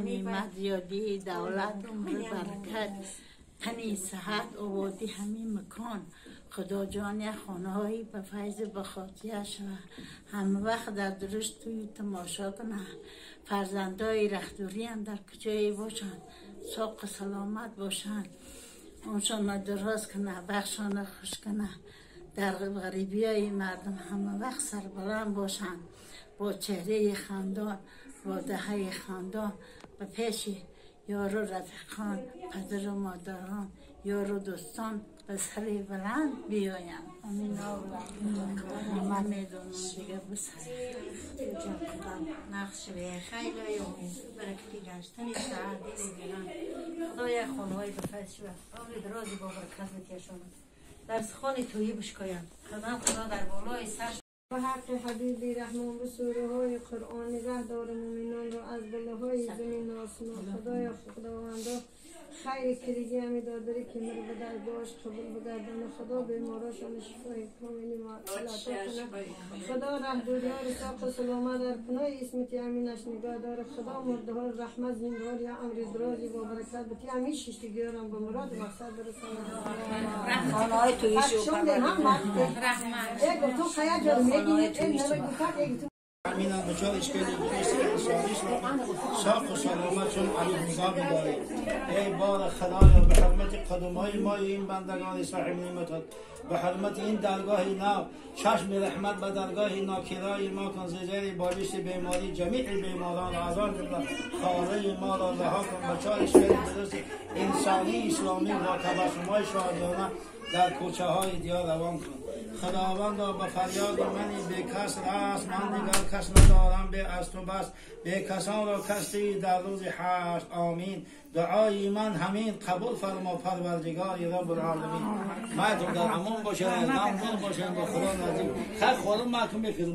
نعمت زیادی دولت عمر برکت تنی صحت آبادی همین مکان خدا جان یک خانه هایی به فیض به خاطیه شوه همه وقت در درشت توی تماشا کنه فرزندای رختوری هم در کجایی باشند ساق سلامت باشند اونشان دراز کنه بخشان خوش کنه در غریبی های مردم همه وقت سربلند باشند با چهره خندان با دهه خندان به پیش یار و رفیقان پدر و مادران یار و دوستان به سر بلند بیایم. امین. من میدونم دیگه بسر نقش به خیلی امید برکتی گشتنی سعادت دیگران خدای خانهای به فضل شود عمر درازی با برکت بتیشان درس خانه تویی بشکایم خدا در بالای سر و حق حبیبی رحمان به سوره های قرآن نگه دار مومنان را از بلاهای زمین و آسمان. خدای خداوندا خیر کلیگی همی دادری که مرا به درگاهش قبول بگردانه. خدا بیماراشان شفای کاملی عطا کنه. خدا رهدوری ها را ساق و سلامت در پناه اسمت امینش نگاه داره. خدا مرده ها رحمت زنده ها یا عمر درازی با برکت بتی همین ششتگی ها را به مراد مقصد برسانه. امین بچار اشکالی ساق و سلامت چون علی نگاه بدارید. ای بار خدایا به حرمت قدمهای ما این بندگان صاحب نعمتات به حرمت این درگاه نو چشم رحمت به درگاه ناکرای ما کن. زجر بالش بیماری جمیع بیماران آزاد جمله خانه ما را رها کن. بچار اشکالی درست انسانی اسلامی با تبسمهای شادانه در کوچه های دیار روان کن. خداوندا به فریاد منی به کس راست من دیگر کس ندارم به از تو بس به کسان را کسی در روز حشر. آمین. دعای من همین قبول فرما پروردگار رب العالمین. مردم در امان باشن امان باشن با خدا نزدیک خیر خودم محکوم بفرم.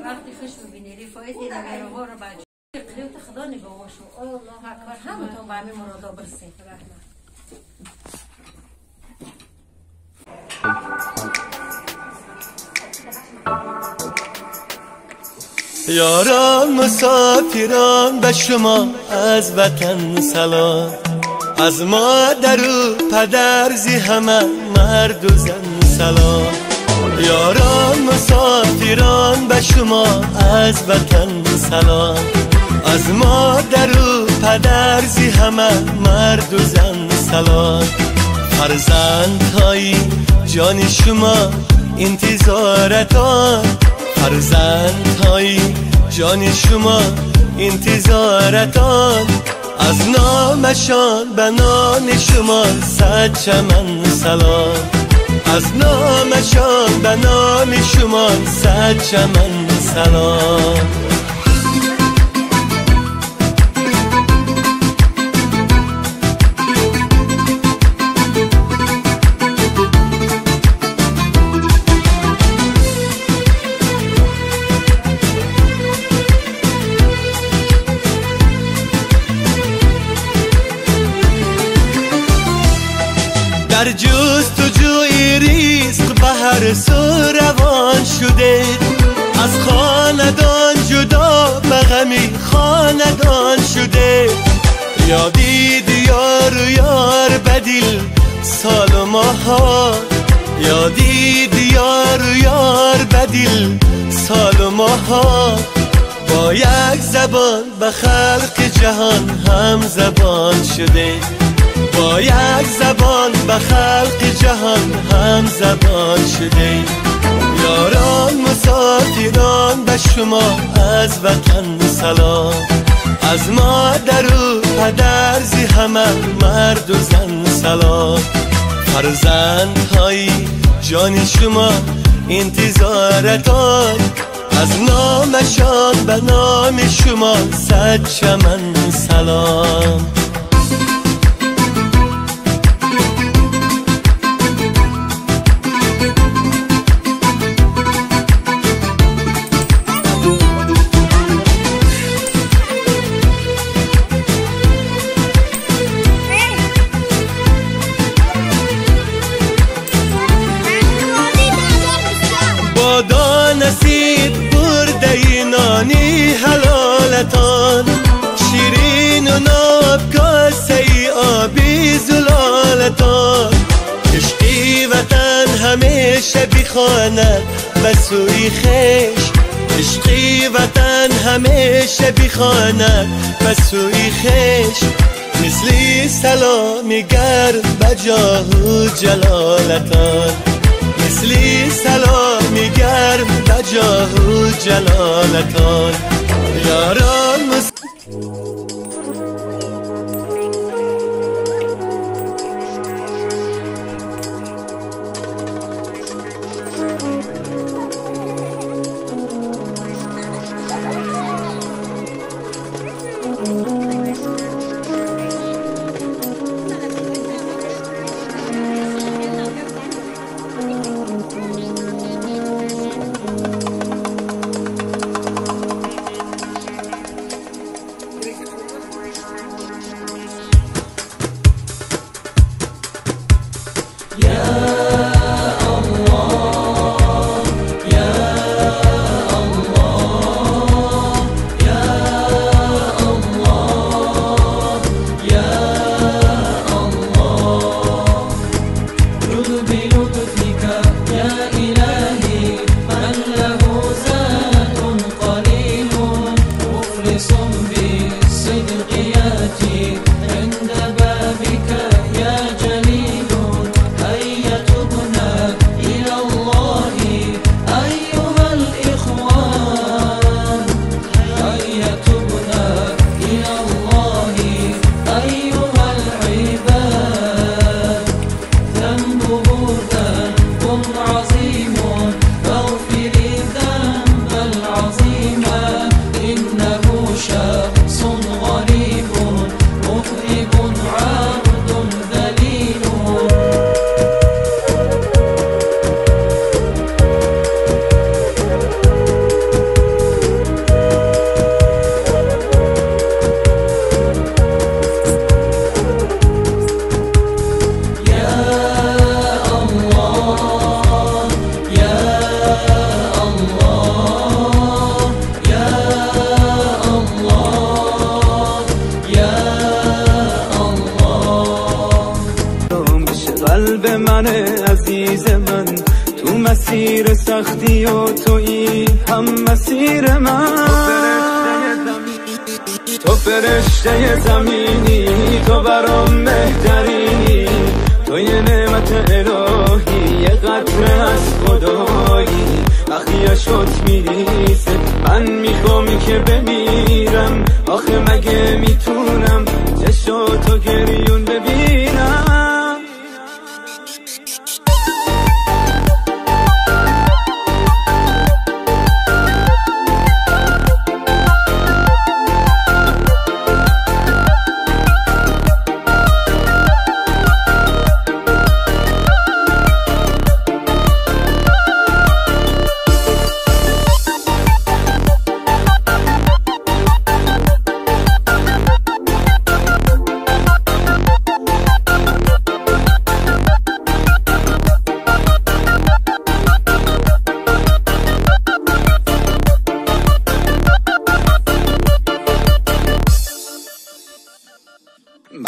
وقتی خوش ببینی رفایت دیگرها رو بچه قلیوت خدا نگاه شو. الله اکبر. همتون به همین مرادا برسید. رحمت. یاران مسافران به شما از وطن سلام، از مادر و پدر زی همه مرد و زن سلام. یاران مسافران به شما از وطن سلام، از مادر و پدر زی همه مرد و زن سلام. فرزندهای جان شما انتظارتان، فرزندهای جان شما انتظارتان، از نامشان به نام شما صد چمن سلام، از نامشان به نام شما صد چمن سلام. در جستجوی ریزق به هر سو روان شده، از خاندان جدا به غمی خاندان شده. یادی دیار و یار بدیل سال و ماها، یادی دیار و یار بدیل سال و ماها، با یک زبان به خلق جهان هم زبان شده، با یک زبان به خلق جهان هم زبان شده. یاران مسافران به شما از وطن سلام، از مادر و پدر زی همه مرد و زن سلام. فرزندهای جان شما انتظارتان، از نامشان به نام شما صد چمن سلام. نصیب برده نانی حلالتان، همیشه بخواند به سوی خویش، عشقی وطن همیشه بخواند به سوی خویش. مثلی سلامی گرم به جاه و جلالتان، مثلی سلامی گرم به جاه و جلالتان. یاران مسیر سختی و تویی هم مسیر من. تو فرشته زمینی، تو برام بهترینی، تو یه نعمت الهی، یه قطره از خدایی. وقتی عشقت میریزه من میخوامی که بمیرم، آخه مگه میتونم چشاتو گریون ببینم.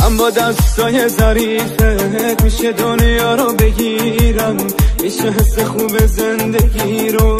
من با دستای ظریفت میشه دنیا رو بگیرم، میشه حس خوب زندگی رو.